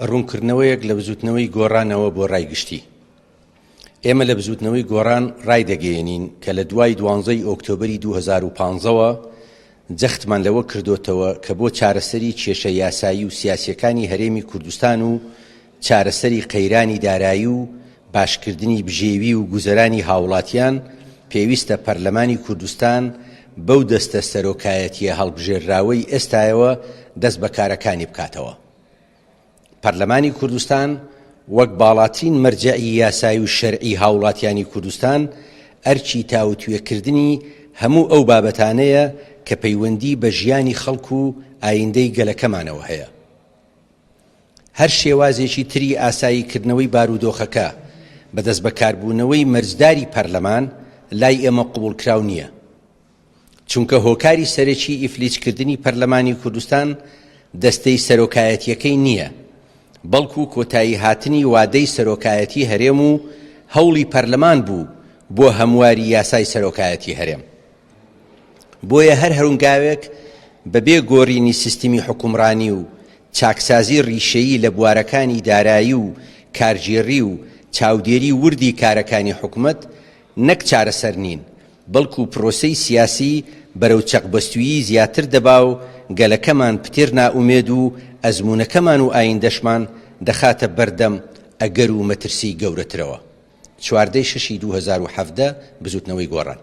ڕوونکردنەوەیەک لە بزووتنەوەی گۆڕانەوە بۆ ڕای گشتی. ئێمە لە بزووتنەوەی گۆڕان ڕایدەگەیەنین کە لە دوای دوانزەی ئۆکتۆبەری 2015 وە جەختمان لەوە کردۆتەوە کە بۆ چارەسەری کێشە یاسایی و سیاسیەکانی هەرێمی کوردستان و چارەسەری قەیرانی دارایی و باشکردنی بژێوی و گوزەرانی هاوڵاتیان پێویستە پەرلەمانی کوردستان بەو دەستە سەرۆکایەتیە هەڵبژێرراوەی ئێستایەوە دەست بە کارەکانی بکاتەوە. پەرلەمانی کوردستان وەک باڵاترین مەرجەعی یاسایی و شەرعی هاوڵاتیانی کوردستان ئەرکی تاوتوێکردنی هەموو ئەو بابەتانەیە کە پەیوەندی بە ژیانی خەڵک و ئایندەی گەلەکەمانەوە هەیە. هەر شێوازێکی تری ئاساییکردنەوەی بارودۆخەکە بە دەستبەکاربوونەوەی مەرجداری پەرلەمان لای ئێمە قبوڵکراو نییە. چونکە هۆکاری سەرەکی ئیفلیجکردنی پەرلەمانی کوردستان دەستەی سەرۆکایەتیەکەی نییە، بەڵکو کۆتایی هاتنی وادەی سەرۆکایەتی هەرێم و هەوڵی پەرلەمان بوو بۆ هەمواری یاسای سەرۆکایەتی هەرێم. بۆیە هەر هەنگاوێک بەبێ گۆرینی سیستمی حوکمڕانی و چاکسازی ڕیشەیی لە بوارەکانی دارایی و کارگێڕی و چاودێری وردی کارەکانی حکومەت نەک چارەسەر نین، بەڵکو پرۆسەی سیاسی بەرەو چەقبەستوویی زیاتر دەبا و گەلەکەمان پتر نائومێد و ئەزموونەکەمان و ئایندەشمان دەخاتە بەردەم ئەگەر و مەترسیی گەورەترەوە. چواردەی شەشی 2017 بزوتنەوەی گۆڕان.